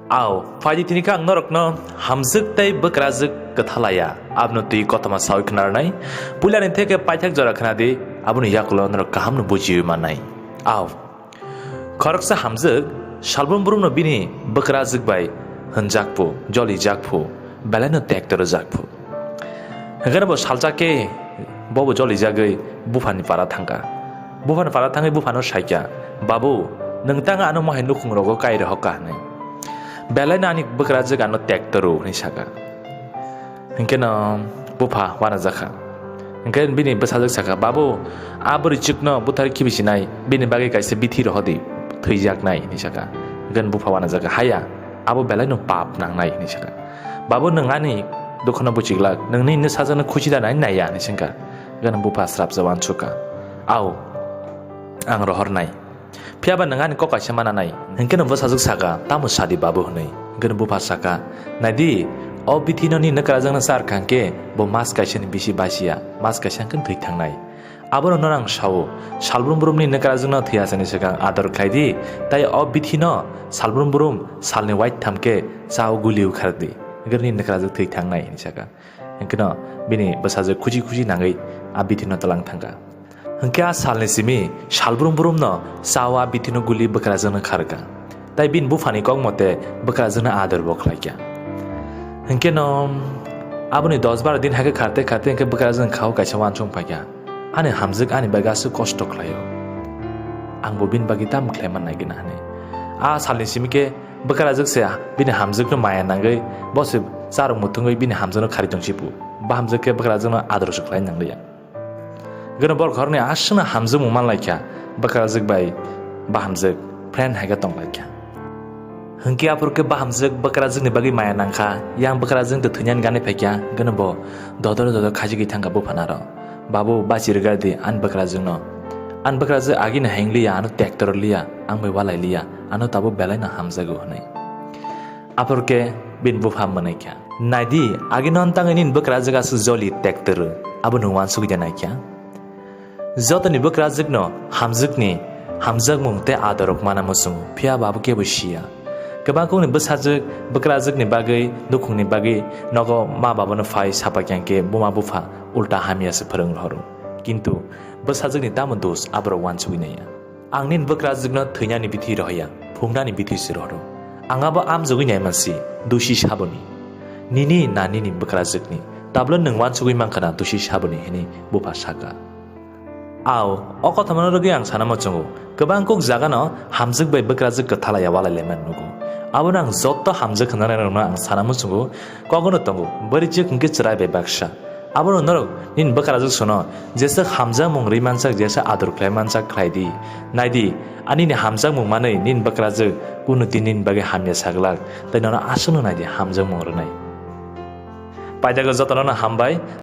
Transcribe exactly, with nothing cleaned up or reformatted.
Ao, phai di tini khe ang norok no hamjwk tei bwkrajwk kthalaya, abo no twi kothoma sawi khna rwnai. Puila ni theke paithak jora khna di, abo ni yakulo norok kaham no bujiwi mannai. Ao, khoroksa hamjwk salbrum brum no bini bwkrajwk bai hwnjak phu, jolijak phu, belai no tekto rwjak phu. Hwnkhe no bo salsa khe bo bo jolijagwi bupha ni para thangkha. Bupha ni para thangwi bupha no saikha, "Babu, nwng tang ano mohai nukhung rogo kai rohor kha," hwnwi. "Belai no ani bwkrajwk ano tekto rw," hwnwi sakha. Hwnkhe no bupha uanajakha. Hwnkhe bini bwsajwk sakha, "Babu, a bwrwichwk no buthar khibi sinai, bini bagwi kaisa bithi rohor di, thwijaknai," hwnwi sakha. Hwnkhe no bupha uanajakha, "Haya, abo belai no pap nangnai," hwnwi sakha. "Babu, nwng ani dukho no buchi glak, nwng nini bwsajwk no khuchi da nai naiya," hwnwi swngkha. Hwnkhe no bupha srapsa uansukha, "Ao, ang rohornai. Phiya ba nwng ani kok kaisa ma nanai." Hwnkhe no bwsajwk sakha, "Tamo sadi babu," hwnwi. Hwnkhe no bupha sakha, "Nai di, o bithi no nini bwkrajwk no char kha hwnkhe bo mas kaisa ni bisi basi ya, mas kaisa hwnkhe thwi thangnai. Abo no norang sao, salbrum brum ni bwkrajwk no thwi ya sani swkang ador khlai di, tai o bithi no salbrum brum sal ni waitham khe chao guli ukhar di, hwnkhe nini bwkrajwk thwi thangnai," hwnwi sakha. Hwnkhe no bini bwsajwk khuchi khuchi nangwi a bithi no tlang thangkha. Hwnkhe a sal ni simi salbrum brum no chao a bithi no guli bwkrajwk no kharkha. Tai bini bupha ni kok mote bwkrajwk no ador bo khlaikha. Hwnkhe no abo ni dos baro din hai khe kharte kharte hwnkhe bwkrajwk ni khao kaisa uansuk phaikha, "Ani hamjwk ani bagwi aswk kosto khlaio. Ang bo bini bagwi tamo khlai man nai gana," hwnwi. A sal ni simi khe bwkrajwk se bini hamjwk no maya nangwi, bo se charwk muthungwi bini hamjwk no khari tong si phu. Bahamjwk khe bwkrajwk no ador se khlai nangliya. Hwnkhe no borok horni aswk no hamjwkmung manlaikha, bwkrajwk bai bahamjwk friend hai khe tonglaikha. Hwnkhe aphuru khe bahamjwk bwkrajwk ni bagwi maya nangkha, yang bwkrajwk twi thwinani ganai phaikha, hwnkhe no bo dodor dodor khaijagwi thangkha bupha ni aro. "Babu, bachi rwgar di ani bwkrajwk no. Ani bwkrajwk agi no heng liya, ano tektor liya, ang bai walai liya, ano tabuk belai no hamjago," hwnwi. Aphuru khe bini bupha mwnaikha, "Nai di, agi no tangwi nini bwkrajwk aswk joli tektor, abo nwng uansugwi de naikha?" Joto ni bwkrajwk no hamjwk ni hamjakmung tei ador rok mana muchungo, phiya ba abo kebo siya. Kwbang kok ni bwsajwk bwkrajwk ni bagwi, nukhung ni bagwi nogo ma baba no phai sapai kha hwnkhe buma bupha ulta hamya se phwrwng rohoro. Kintu bwsajwk ni tamo dos aborok uansugwi naiya. Ang nini bwkrajwk no thwinani bithi rohoya, phungnani bithi se rohoro. Ang abo amjogwi naimansi, dusi saboni. Nini na nini bwkrajwk ni, tablo nwng uansugwi mankha na dusi saboni hwnwi bupha sakha. Ao, o kothoma no rwgwi ang sana muchungo, kwbang kuk jaga no hamjwk bai bwkrajwk kwthalaya walai laimani nugo. Abo no ang joto hamjwk hwnjanai rok no ang sana muchungo, kogono tongo, bwrwichwk hwnkhe chwrai bai baksa. Abono norok nini bwkrajwk sono, jesa hamjakmung rwi mansak, jesa ador khlai mansak khlai di. Nai di, ani ni hamjakmung manwi nini bwkrajwk kuno din nini bagwi hamya sa glak, tei nono aswkno nai di hamjakmung rwnai. Paithago jotono no hambai.